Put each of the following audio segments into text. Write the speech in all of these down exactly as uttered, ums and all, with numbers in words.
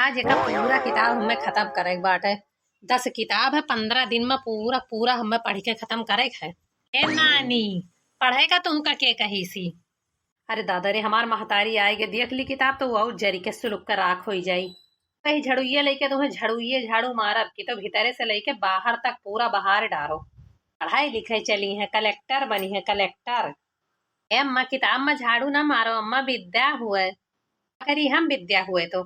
आज एका पूरा किताब हमें खतम करे के बाटे। दस किताब है, पन्द्रह दिन में पूरा, पूरा हमें पढ़ के खतम करे के है। ए नानी, पढ़े का तुमका के कही सी? अरे दादा रे, हमार महतारी आए के देख ली किताब तो वो और जरी के सुलुक के राख होई जाई। कहीं झड़ुइये लेके तुम्हें झड़ुइये झाड़ू मारब कि तो भीतरे से लेके बाहर तक पूरा बहार डारो। पढ़ाई लिखे चली है, कलेक्टर बनी है, कलेक्टर। ए अम्मा, किताब में झाड़ू ना मारो अम्मा, विद्या हुए। करी हम विद्या हुए तो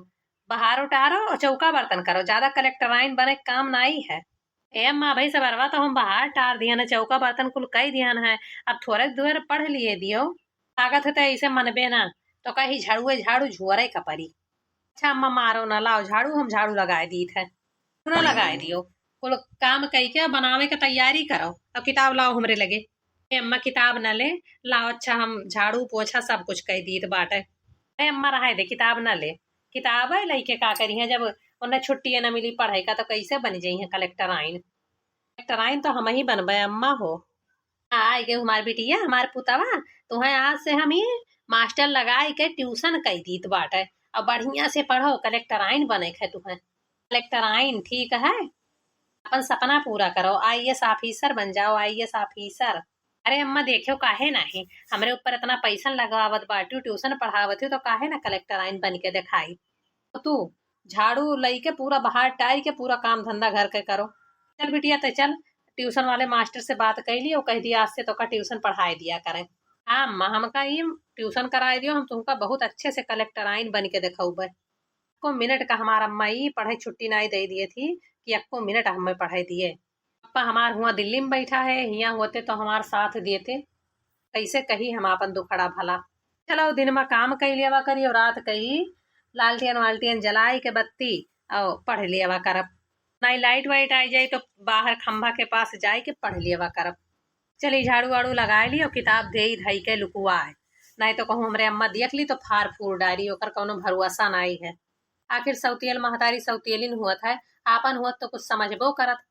बहार उटारो और चौका बर्तन करो, ज्यादा कलेक्टराइन बने के काम नाई है। ए अम्मा, भाई सबरवा तो हम बहार टार दिहन है, चौका बर्तन कुल कई दिहन है, अब थोड़े देर पढ़ लिए दियो। लागत है तो ऐसे मनबे ना, तो कही झाड़ुए झाड़ू झुअरे का परी। अच्छा अम्मा, मारो ना, लाओ झाड़ू, हम झाड़ू लगाए दीत है। तू ना लगाए दियो, कुल काम कई के बनावे के तैयारी करो, अब किताब लाओ हमरे लगे। ए अम्मा, किताब न ले, लाओ, अच्छा हम झाड़ू पोछा सब कुछ कई दीत बाटे। ए अम्मा, रहे दे, किताब न ले। किताब है, लइके का करी है, जब उन्हें छुट्टी न मिली पढ़े का तो कैसे बन जाई है कलेक्टराइन? कलेक्टराइन तो हम ही बनबे अम्मा हो। हाँ, आए गए हमार बिटिया, हमार पुतवा, तुम्हें आज से हम ही मास्टर लगाए के ट्यूशन कई दीत बाटे। अब बढ़िया से पढ़ो, कलेक्टराइन बने के है तुम्हें। कलेक्टराइन ठीक है, अपन सपना पूरा करो, आईएएस ऑफिसर बन जाओ, आईएएस ऑफिसर। अरे अम्मा, देखो काहे नाही, हमरे ऊपर इतना पैसा लगावत बाटू, ट्यूशन पढ़ावत हो, तो काहे ना कलेक्टराइन बन के दिखाई? तो तू झाड़ू लई के पूरा बहार टार के पूरा काम धंधा घर के करो। चल बिटिया, ते चल, ट्यूशन वाले मास्टर से बात कर लियो, कह दिया आज से तो का ट्यूशन पढ़ाए दिया करें। हाँ अम्मा, हमका ई ट्यूशन कराए दियो, हम तुमका बहुत अच्छे से कलेक्टराइन बन के दिखाऊबे। अक्को मिनट का हमार अम्मा ई पढ़े छुट्टी नाई दे दिए थी कि अक्को मिनट हमें पढ़े दिए। पापा हमार हुआ दिल्ली में बैठा है, हियाँ होते तो हमार साथ देते। कैसे कही हम आपन दुखड़ा भला। चलो, दिन में काम कई लेवा करी और रात कई लालटेन वालटेन जलाई के बत्ती और पढ़ लेवा करब। नाई लाइट वाइट आई जाई तो बाहर खंभा के पास जाए के पढ़ लेवा करब। चली, झाड़ू वाड़ू लगाए ली और किताब दे धई के लुकुआए, नाई तो कहूँ हमरे अम्मा देख ली तो फार फूर डारी, ओकर कौनो भरोसा नाई है। आखिर सौतियल महतारी सौतियलिन हुअत है, आपन हुअत तो कुछ समझबो करत।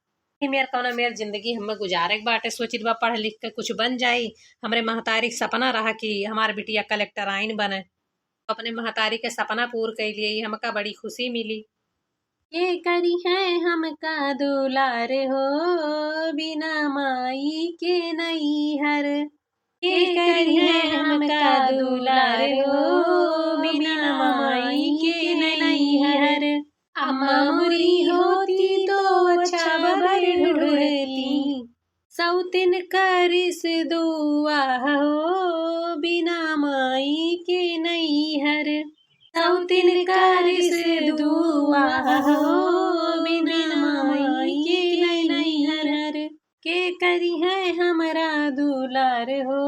ई मेर कौनो मेर जिंदगी हमें गुजारे के बाटे, सोचित बा पढ़ लिख के कुछ बन जाई। हमरे महतारी के सपना रहा कि हमार बिटिया कलेक्टराइन बने। अपने महतारी के सपना पूर कई लिए, ई हमका बड़ी खुशी मिली। के करी है हमका दुलार हो, बिना माई के नैहर। के करी है हमका दुलार हो, बिना माई के नैहर। अम्मा मुरी होती तो अच्छा बर ढूंढती। सौतिन करिस दुआ हो, बिना माई के नैहर। सौतिन करिस दुआ हो, बिना माई के नैहर। के करी है हमरा दुलार हो,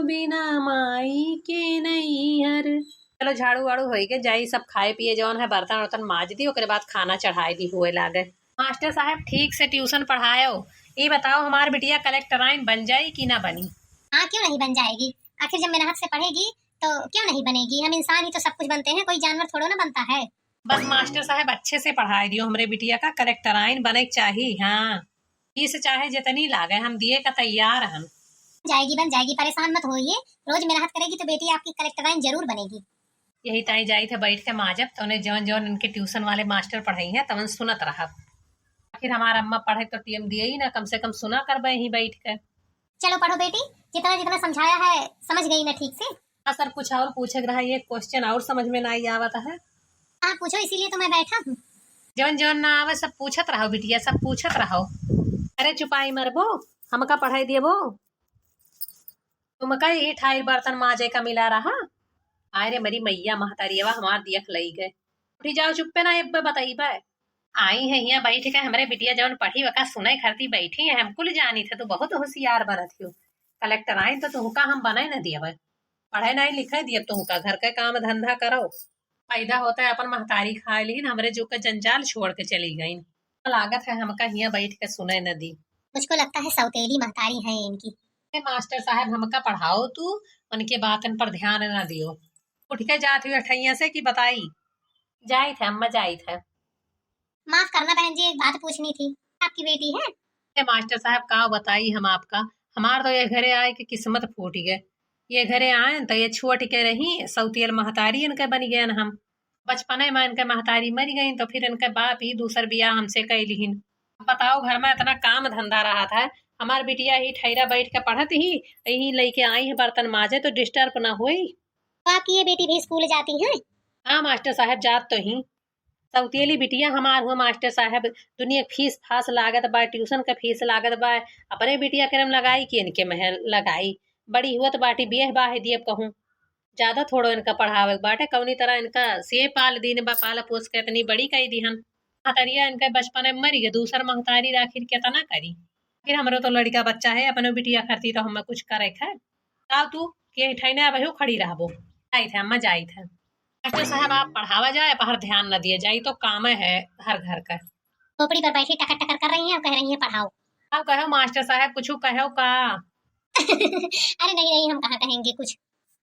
बिना माई के नैहर। चलो, झाड़ू वाड़ू होई के जाई, सब खाए पिए जौन है, बर्तन उर्तन माज दी, ओकरे बाद खाना चढ़ाई दी हुए लागे। मास्टर साहब, ठीक से ट्यूशन पढ़ायो। ई बताओ, हमार बिटिया कलेक्टराइन बन जाई कि ना बनी? हाँ, क्यों नहीं बन जाएगी? आखिर जब मेहनत से पढ़ेगी तो क्यों नहीं बनेगी? हम इंसान ही तो सब कुछ बनते हैं, कोई जानवर थोड़ो ना बनता है। बस मास्टर साहब, अच्छे से पढ़ाई दियो, हमरे बिटिया का कलेक्टराइन बने के चाही। हाँ, फीस चाहे जितनी लागे, हम दिए का तैयार हन। जाएगी, बन जाएगी, परेशान मत होइए। रोज मेहनत करेगी तो बेटी आपकी कलेक्टराइन जरूर बनेगी। यही ताई जाई थे बैठ के माजब, तो उन्हें जौन जौन इनके ट्यूशन वाले मास्टर पढ़ाई हैं, तवन सुनत रहब। आखिर हमार अम्मा पढ़े तो टीएम दिए ही ना, कम से कम सुना करबे यहीं बैठ के। चलो पढ़ो बेटी, जितना जितना समझाया है समझ गई ना ठीक से? हाँ सर, कुछ और पूछे के रहा, ये क्वेश्चन और समझ में ना आवत है। हाँ पूछो, इसीलिए तो मैं बैठा हूँ। जवन जवन ना आवे सब पूछत रहो बिटिया, सब पूछत रहो। अरे चुपाई मरबो, हमका पढ़ाई दियबो। तुमका ई ठाई बर्तन माजे का मिला रहा। आय रे मरी मैया, महतारियवा हमार दियक लई गए। उठी जाओ, चुप्पे ना एब्बे बताइबे। आई है हियाँ बैठ के हमरे बिटिया जवन पढ़ी वका सुने खरती बैठी है, हम कुल जानी थे, तू बहुत होशियार बनत हियो। कलेक्टराइन तो तुहका हम बने न दियबे, पढ़े नहीं लिखे दियब तुहका, घर के काम धंधा करो। पैदा होते अपन महतारी खाए लीन, हमरे जो का जंजाल छोड़ के चली गईन। लागत है हमका हियाँ बैठ के सुने न दी। मुझको लगता है सौतेली महतारी है इनकी। ए मास्टर साहब, हमका पढ़ाओ तू, उनके बातन पर ध्यान न दियो। उठ के जात हुई अठैया से कि बताई? जाइत है अम्मा, जाइत है। माफ करना बहन जी, एक बात पूछनी थी, आपकी बेटी है? ए मास्टर साहब, का बताई हम आपका, हमार तो ये घरे आए के किस्मत फूट गए। ये घरे आए तो ये छोट के रही, सौतियल महतारी इनके बन गए हम। बचपने में इनके महतारी मरि गईं, तो फिर इनके बाप ही दूसर बियाह हमसे कइ लिहिन। अब बताओ, घर में इतना काम धंधा रहत है, हमार बिटिया ही ठहरा बैठ के पढ़त ही, यही लइके आई है बर्तन माजे, तो disturb ना होई। तो आपकी ये बेटी भी स्कूल जाती है? हाँ मास्टर साहब, जात तो ही। सौतेली बिटिया हमार हुआ मास्टर साहब, दुनिया के फीस फास लागत बा, tuition का फीस लागत बा, अपने बिटिया के हम लगाई कि इनके महल लगाई। बड़ी हुआ तो बाटी बियाह बाह दियब कहूँ, ज्यादा थोड़ो इनका पढ़ावे के बाटे, कौनी तरह इनका से पाल दीन बा, पाल पोस के इतनी बड़ी कई दिहन। महतरिया इनका बचपन में मरि गए, दूसर महतारी आखिर केतना करी। फिर हमरो तो लड़का बच्चा है, अपने बिटिया खातिर तो हमें कुछ करे है। आओ तू, के ठैने अब खड़ी रहबो। जाइत है अम्मा, जाइत है। मास्टर साहब, आप पढ़ावा जाए, बाहर ध्यान न दिए जाई, तो काम है हर घर का। खोपड़ी पर बैठी टकर टकर कर रही हैं और कह रही हैं, "पढ़ाओ।" आओ कहो मास्टर साहब, कुछ कहो का? अरे नहीं, नहीं, हम कहाँ कहेंगे कुछ।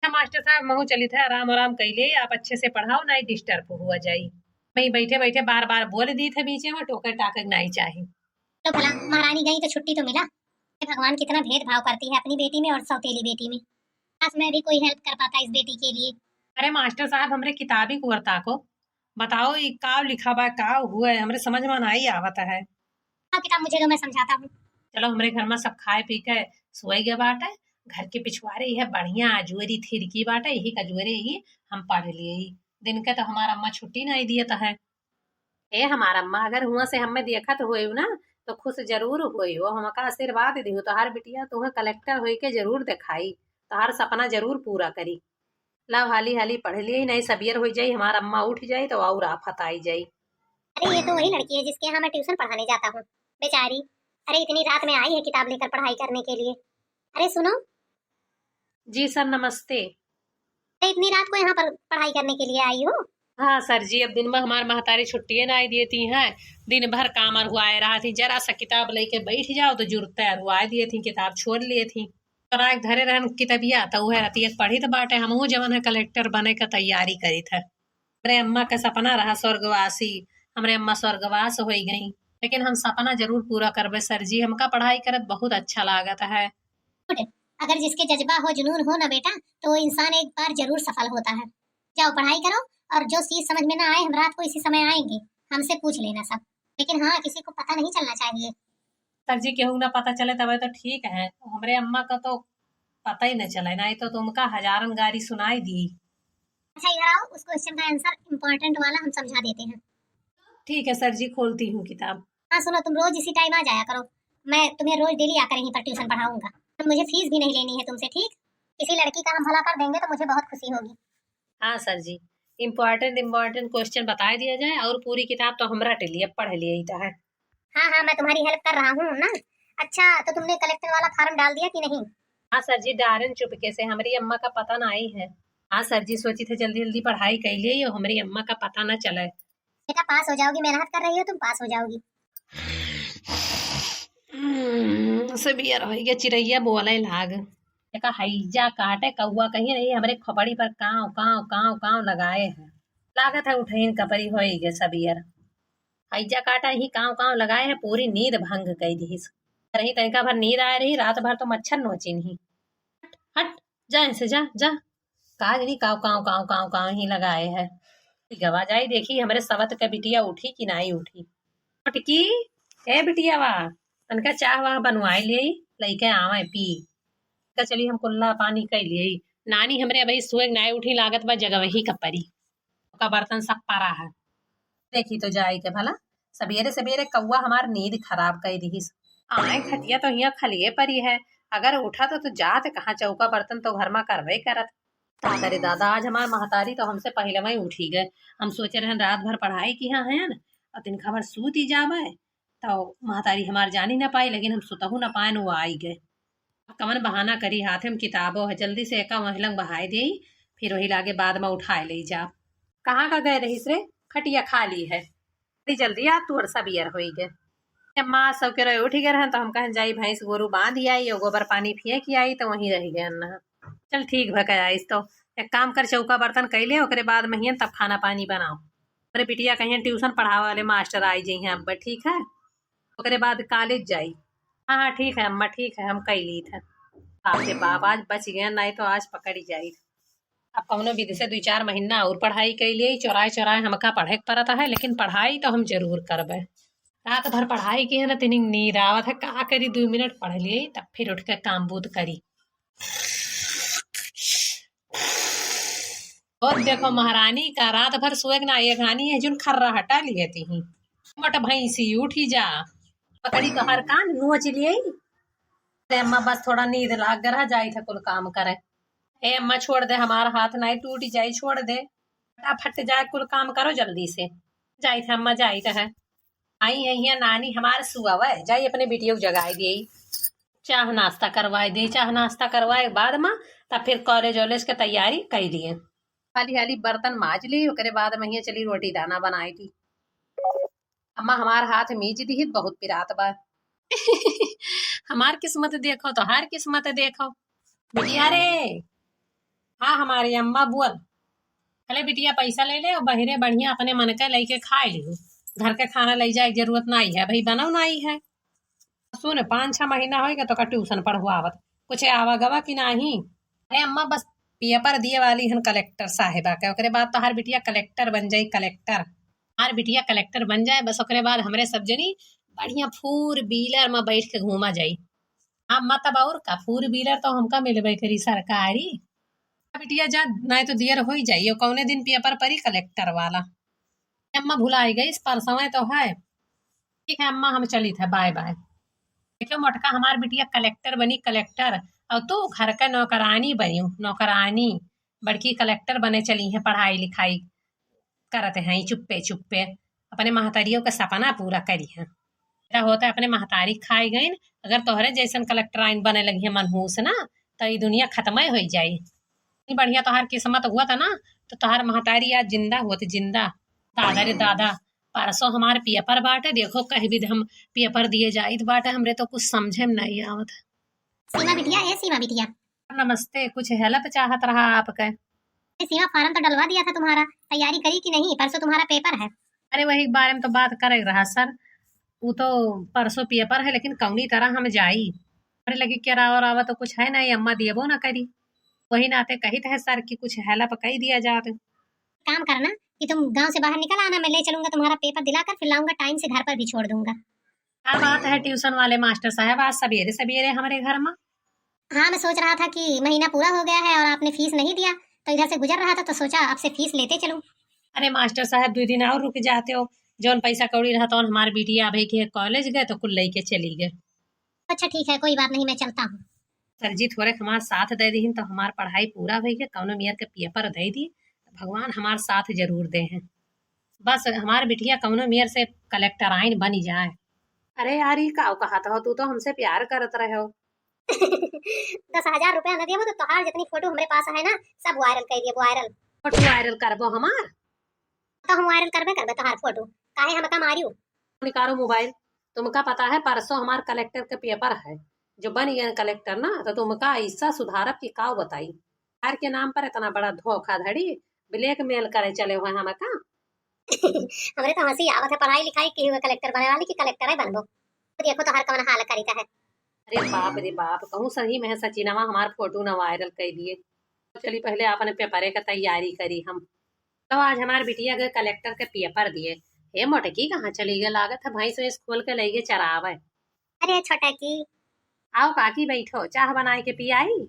अच्छा मास्टर साहब, महू चलित है, आराम आराम कैले, आप अच्छे से पढ़ाओ, नहीं disturb हुआ जाई। मैं बैठे बैठे बार बार बोल दी थे बीचे में, टोके टाके नहीं चाही। तो भला महारानी गई तो छुट्टी तो मिला। हे भगवान, कितना भेदभाव करती है अपनी बेटी में और सौतेली बेटी में। काश मैं भी कोई help कर पाता इस बेटी के लिए। अरे मास्टर साहब, हमरे किताबी को वर्ता को बताओ, ई का लिखा बा, का हुआ है, हमरे समझ में नहीं आवत है। हाँ, किताब मुझे दो, मैं समझाता हूँ। चलो, हमरे घर में सब खाए पी के सोए गए बाटे। घर के पिछुआरे यह बढ़िया अजुअरी थिरकी बाटे, यही का अजुअरे ही हम पढ़ लिए। दिन के तो हमार अम्मा छुट्टी नहीं दियत है। ए हमार अम्मा, अगर हुआ से हमें देखत होइउ ना, तो खुश जरूर होइउ, हमका आशीर्वाद दिहु, तोहार बिटिया तुहे कलेक्टर होई के जरूर देखाई, तोहार सपना जरूर पूरा करी। लाओ हाली हाली पढ़ लिए, नहीं सबियर हो जाई, हमार अम्मा उठ जाई तो और आफत आई जाई। अरे, ये तो वही लड़की है जिसके यहाँ मैं ट्यूशन पढ़ाने जाता हूँ। बेचारी, अरे, इतनी रात में आई है किताब लेकर पढ़ाई करने के लिए। अरे सुनो। जी सर, नमस्ते। अरे, इतनी रात को यहाँ पर पढ़ाई करने के लिए आई हो? हाँ सर जी, अब दिन में हमार महतारी छुट्टिए ना आई दिए थी हैं, दिन भर काम अरुआए रहा थी, जरा सा किताब लेके बैठ जाओ तो जुरते अरुआए दिए थी, किताब छोड़ लिए थी। कराए धरे रहन किताबिया, त उहे रतिया के पढ़ित बाटे। हमहू जवन है कलेक्टर बने के तैयारी करित है। हमरे अम्मा के सपना रहा स्वर्गवासी, हमरे अम्मा स्वर्गवास होई गई, लेकिन हम सपना जरूर पूरा करबे सर जी। हमका पढ़ाई करत बहुत अच्छा लागत है। अगर जिसके जज्बा हो, जुनून हो ना बेटा, तो वो इंसान एक बार जरूर सफल होता है। जाओ पढ़ाई करो और जो चीज समझ में ना आए, हम रात को इसी समय आएंगे, हमसे पूछ लेना सब। लेकिन हाँ, किसी को पता नहीं चलना चाहिए। सर जी, केहू ना पता चले तबे तो ठीक है। हमरे अम्मा का तो पता ही न चले, नहीं तो तुमका हजारन गारी सुनाई दी। अच्छा, इधर आओ, उस क्वेश्चन का आंसर इंपॉर्टेंट वाला हम समझा देते हैं। ठीक है सर जी, खोलती हूँ किताब। हाँ सुनो, तुम रोज इसी टाइम आ जाया करो, मैं तुम्हें रोज डेली आकर यहीं पर ट्यूशन पढ़ाऊंगा। मुझे फीस भी नहीं लेनी है तुमसे, ठीक? किसी लड़की का हम भला कर देंगे तो मुझे बहुत खुशी होगी। हाँ सर जी, इम्पोर्टेंट इम्पोर्टेंट क्वेश्चन बता दिया जाए और पूरी किताब तो हमरा टेली अब पढ़ लिए ही तो है। हाँ हाँ, मैं तुम्हारी हेल्प कर रहा हूँ ना। अच्छा, तो तुमने कलेक्टर वाला फॉर्म डाल दिया कि नहीं? हाँ सर जी, डारेन चुपके से, हमारी अम्मा का पता ना आई है। हाँ सर जी, सोची थे जल्दी जल्दी पढ़ाई कर लिए, हमरी अम्मा का पता ना चले। बेटा, पास हो जाओगी, मेहनत कर रही हो तुम, पास हो जाओगी। हम्म, से बियर होई गया, चिरैया बोले लाग। देखा, हैजा काटे कौआ कहीं नहीं, हमरे खोपड़ी पर काव, काव, काव, काव लगाए है। लागत है उठहिन कपरी होई गए सबियर। हैजा काटा ही काव, काव लगाए है, पूरी नींद भंग कई दिहिस। रही तनिका भर नींद आए रही, रात भर तो मच्छर नोचिन ही। हट, हट, जा ऐसे, जा, जा। काजनी काव, काव, काव, काव, काव ही लगाए है। गवा जाई, देखी हमरे सवत के बिटिया उठी कि नाई उठी। मोटकी, ए बिटिया वा, तनका चाह वाह बनवाए ले, लइके आवे पी। का चली हम कुल्ला पानी कई लिए। नानी हमरे अबही सोए नाई उठी, लागत बा जगवही का परी। ओका बर्तन सब परा है। देखी तो जाई के भला, सबेरे सबेरे कौआ हमार नींद खराब कई दिहिस। आए खटिया तो हियां खलिए परी है, अगर उठा तो, तो जात कहाँ, चौका बर्तन तो घर में करबे करत। का करे दादा, आज हमार महतारी तो हमसे पहिले में उठी गए। हम सोचे रहन रात भर पढ़ाई किया है न, और दिन खबर सूत ही जावे, तो महतारी हमार जानी ना पाई, लेकिन हम सुतहू ना पाए न वो आई गए। अब कवन बहाना करी, हाथे में किताबो है, जल्दी से एका वही लंग बहाए देई, फिर वही लागे बाद में उठाए ले जा। कहाँ का गए रहीस रे? खटिया खाली है। बड़ी जल्दी आ तू और सबियर होई गए। अम्मा सब के रहे उठ गए रहन, तो हम कहन जाई भैंस गोरू बांध आई और गोबर पानी फेंक आई, तो वहीं रह गए न। चल ठीक भा, कह आइस तो एक काम कर, चौका बर्तन कैले, ओकरे बाद महियन तब खाना पानी बनाओ। अरे बिटिया कहियन ट्यूशन पढ़ावे वाले मास्टर आई जइहें अब, ठीक है? ओकरे बाद कॉलेज जाई। हाँ, हाँ, ठीक है अम्मा, ठीक है, हम कई लीत है। बाप रे बाप, आज बच गए, नहीं तो आज पकड़ी जाई। अब कौनो विधि से दुइ चार महीना और पढ़ाई कइ लिए, चोराए चोराए हमका पढ़े के परत है, लेकिन पढ़ाई तो हम जरूर करबे। रात भर पढ़ाई की है ना, तिनिक नींद आवत है, का करी, दुइ मिनट पढ़ लिए, तब फिर उठ के काम बूत करी। और देखो महारानी का रात भर सोए के ना, ये घानी है जुन खर्रा हटा लिए थी। मोट भैंसी उठी जा, पकड़ी तोहार कान नोच लिए। अरे अम्मा बस थोड़ा नींद लाग रहा, जाई था कुल काम करे। ए अम्मा छोड़ दे, हमार हाथ नाई टूट जाई, छोड़ दे। फटाफट जाए कुल काम करो जल्दी से। जाई था अम्मा, जाई था। आई है यहाँ नानी हमार सुआवे, जाई अपने बिटिया को जगाए दिए, चाह नाश्ता करवाए दे, चाह नाश्ता करवाए के बाद में तब फिर कॉलेज वॉलेज के तैयारी कइ लिए। हाली हाली बर्तन माज ली, ओकरे बाद में यहाँ चली रोटी दाना बनाए दी। अम्मा हमार हाथ मीज दिहित, बहुत पिरात बा। हमार किस्मत देखो, तोहार किस्मत देखो। बिटिया रे, हाँ हमारी अम्मा बोल। अरे बिटिया पैसा ले ले और बहिरे बढ़िया अपने मन के लइके खाए लियो। घर के खाना लइ जाए के जरूरत नाई है, भाई बनौ नाई है। सुन, पाँच छह महीना होइगा तोका ट्यूशन पढ़वावत, कुछ आवा गवा कि नाही? अरे अम्मा बस पेपर दिए वाली हन कलेक्टर साहेबा के, ओकरे बाद तोहार बिटिया कलेक्टर बन जाई, कलेक्टर। हमार बिटिया कलेक्टर बन जाए, बस ओकरे बाद हमरे सब जनी बढ़िया फोर व्हीलर में बैठ के घूमा जाई। हाँ, मतलब और का, फोर व्हीलर तो हमका मिलबे करी सरकारी। बिटिया जा, नहीं तो देर हो ही जाइयो, कौने दिन पेपर परी कलेक्टर वाला। अम्मा भुलाई गई, परसों तो है। ठीक है अम्मा, हम चली थे, बाय बाय। देखियो मोटका, हमार बिटिया कलेक्टर बनी, कलेक्टर, और तू घर का नौकरानी बनियो, नौकरानी। बड़की कलेक्टर बने चली है, पढ़ाई लिखाई करत हैं चुप्पे चुप्पे, अपने महतारियों का सपना पूरा करी हैं। तेरा होता है अपने महतारी खाए गइन, अगर तोहरे जैसन कलेक्टर आइन बने लगी है मनहूस ना, तो ये दुनिया खत्म ही हो जाई। इतनी बढ़िया तोहार किस्मत हुआ था ना, तो तोहार महतारी आज जिंदा होत, जिंदा। दादा रे दादा, परसों हमार पेपर बाटे, देखो कह विध हम पेपर दिए जाइत बाटे, हमरे तो कुछ समझे में नहीं आवत। सीमा बिटिया, ए सीमा बिटिया। नमस्ते, कुछ हेल्प चाहत रहा आपके। ए सीमा, फॉर्म तो डलवा दिया था तुम्हारा, तैयारी करी कि नहीं? परसों तुम्हारा पेपर है। अरे वही बारे में तो बात करे रहा सर, वो तो परसों पेपर है, लेकिन कौनी तरह हम जाई? हमरे लगे क्या राव रावा तो कुछ है नहीं, अम्मा दियबो ना करी। वही नाते कहित है सर कि कुछ हेल्प कई दिया जात। काम करना कि तुम गांव से बाहर निकल आना, मैं ले चलूंगा तुम्हारा पेपर दिलाकर, फिर लाऊंगा, टाइम से घर पर भी छोड़ दूंगा। क्या बात है ट्यूशन वाले मास्टर साहब, आज सवेरे सवेरे हमारे घर में। हाँ, मैं सोच रहा था कि महीना पूरा हो गया है और आपने फीस नहीं दिया, तो इधर से गुजर रहा था तो सोचा आपसे फीस लेते चलूं। अरे मास्टर साहब, दुइ दिन और रुक जाते हो, जौन पैसा कौड़ी रहा तौन हमार बिटिया अभी के कॉलेज गए तो कुल लेके चली गए। अच्छा ठीक है, कोई बात नहीं, मैं चलता हूँ। सर जी थोड़े हमार साथ दे दीहिन तो हमार पढ़ाई पूरा होई के कौनो मेयर के पेपर दे दी, भगवान हमार साथ जरूर दे हैं। बस हमार बिटिया कौनो मेयर से कलेक्टर आइन बनी जाए। अरे यार, ई का कहत हो, तू तो हमसे प्यार करत रहे हो। दस हजार रुपया न देबो तो तोहार जितनी फोटो हमरे पास है ना, सब वायरल कर देबो, वायरल। फोटो वायरल करबो हमार? तो हम वायरल करबे करबे तोहार फोटो, काहे हमका मारियो? निकालो मोबाइल। तुमका पता है परसों हमार कलेक्टर के पेपर है, जो बन गए कलेक्टर ना, तो तुमका ऐसा सुधारब कि काव बताई। प्यार के नाम पर इतना बड़ा धोखाधड़ी, ब्लैकमेल करे चले हुए हमका। हमरे तो हंसी आवत है, पढ़ाई लिखाई की हुए कलेक्टर बने वाली कि कलेक्टर है बनबो। तो देखो तोहार कौन हाल करी का है। अरे बाप रे बाप, कहूँ सही में है सचिनवा हमार फोटो ना वायरल कर दिए। चली पहले आपन पेपरे का तैयारी करी हम। तो आज हमार बिटिया गए कलेक्टर के पेपर दिए। हे मोटकी कहाँ चली गए? लागत है भैंस वैंस खोल के लई गए चरावे। अरे छोटकी। आओ काकी बैठो, चाह बनाए के पियाई?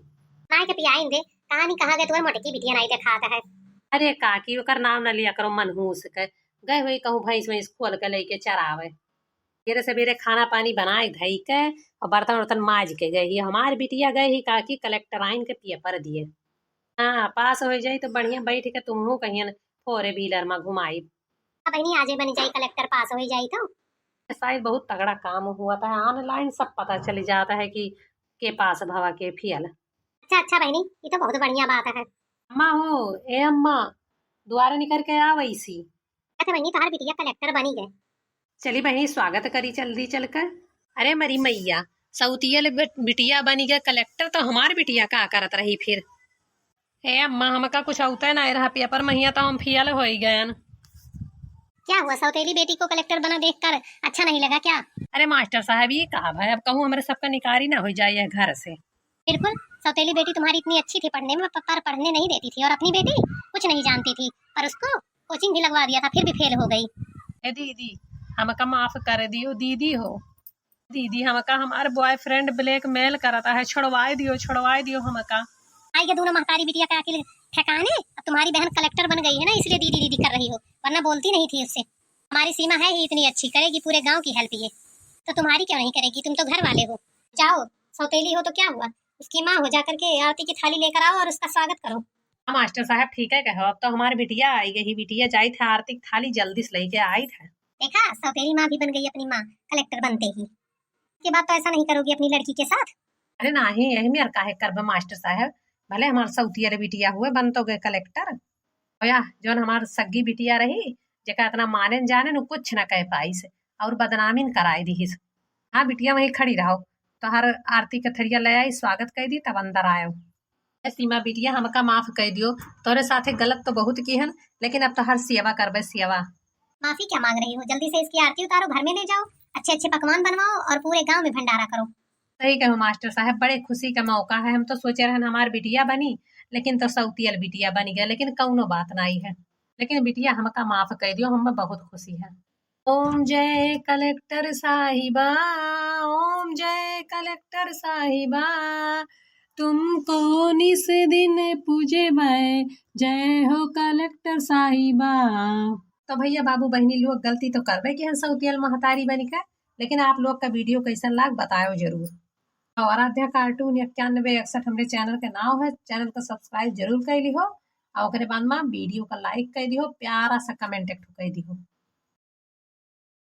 बनाए के पियाई दे। कहाँ नहीं कहाँ गए तुम्हारे मोटकी बिटिया नहीं देखात है। अरे काकी ओकर नाम न लिया करो मनहूस के। गए हुई कहूँ भैंस वैंस खोल के लई के चरावे। सवेरे सवेरे खाना पानी बनाए धई के और बर्तन उर्तन माज के गए ही। हमार बिटिया गए ही काकी कलेक्टर आइन के पेपर दिए। हाँ, पास हो जाई तो बढ़िया बैठ के तुमहू कहियन फोर व्हीलर में घुमाई। अब बहिनी आजे बन जाई कलेक्टर पास हो जाई तो। शायद बहुत तगड़ा काम हुआ था, ऑनलाइन सब पता चल जाता है कि के पास भवा के फेल। अच्छा, अच्छा बहिनी, ये तो बहुत बढ़िया बात है। अम्मा हो, ए अम्मा, दुआरे निकर के आ वैसी। अच्छा बहिनी, तोहार बिटिया कलेक्टर बनी गए। चली बहिनी, स्वागत करी जल्दी चल कर। अरे मरी मैया, सौतिया ले बिट-, बिटिया बनी गए कलेक्टर, तो हमार बिटिया का करत रही फिर? ए अम्मा, हमका कुछ औते ना रहा पेपर में, हिया तो हम फेल होई गयन। क्या हुआ, सौतेली बेटी को कलेक्टर बना देखकर अच्छा नहीं लगा क्या? अरे मास्टर साहब, ये का भाई, अब कहूँ हमरे सबका निकारी ना हो जाए घर से। बिल्कुल, सौतेली बेटी तुम्हारी इतनी अच्छी थी पढ़ने में, प-, पर पढ़ने नहीं देती थी, और अपनी बेटी कुछ नहीं जानती थी, पर उसको कोचिंग भी लगवा दिया था, फिर भी फेल हो गई। ए दीदी, हमका माफ कर दियो दीदी हो। दीदी, हमका हमार बॉयफ्रेंड ब्लैकमेल करता है, छोड़वाए दियो, छोड़वाए दियो हमका। आई गे दूनो महतारी बिटिया का अकिल ठिकाने, अब तुम्हारी बहन कलेक्टर बन गई है ना, इसलिए दीदी दीदी कर रही हो, वरना बोलती नहीं थी उससे। हमारी सीमा है ही इतनी अच्छी, करेगी पूरे गांव की हेल्प ये, तो तुम्हारी क्यों नहीं करेगी, तुम तो घर वाले हो। जाओ, सौतेली हो तो क्या हुआ, उसकी माँ हो, जा करके आरती की थाली लेकर आओ और उसका स्वागत करो। हाँ मास्टर साहब, ठीक है कहो, अब तो हमारी बिटिया आई गई, बिटिया जाइत है आरती की थाली जल्दी से लेके आइत है। देखा, सौतेली माँ भी बन गई अपनी माँ कलेक्टर बनते ही। के बाद तो ऐसा नहीं करोगी अपनी लड़की के साथ। अरे नाही, यही में और काहे करबे मास्टर साहब, भले हमार सौतिया रे बिटिया हुए, बन तो गए कलेक्टर। ओया, जौन हमार सग्गी बिटिया रही, जेका इतना माने न जाने न, कुछ ना कह पाइस और बदनामी न कराए दिहिस। हाँ बिटिया, वहीं खड़ी रहो, तोहर आरती के थरिया ले आई, स्वागत कह दी, तब अंदर आयो। ए सीमा बिटिया, हमका माफ कह दियो, तोरे साथे गलत तो बहुत किहन, लेकिन अब तोहर सेवा करबे, सेवा। माफी क्या मांग रही हो? जल्दी से इसकी आरती उतारो, घर में ले जाओ, अच्छे अच्छे पकवान बनवाओ और पूरे गांव में भंडारा करो। सही कहो मास्टर साहब, बड़े खुशी का मौका है। हम तो सोचे रहन हमार बिटिया बनी, लेकिन तो सौतियल बिटिया बन गया, लेकिन कौनो बात नहीं है। लेकिन बिटिया, हमका माफ कर दियो, हम बहुत खुशी है। ओम जय कलेक्टर साहिबा, ओम जय कलेक्टर साहिबा, तुमको निस दिन पूजे मैं, जय हो कलेक्टर साहिबा। तो भैया बाबू बहिनी लोग, गलती तो करबे कि हम सौतियल महतारी बनी के, लेकिन आप लोग का वीडियो कैसन लाग बतायो जरूर। और आराध्या कार्टून इक्यानवे इकसठ हमरे चैनल के नाव है, चैनल को सब्सक्राइब जरूर कर लिहो और ओकरे बाद में वीडियो का लाइक कर दिहो, प्यारा सा कमेंट एक ठो कर दिहो।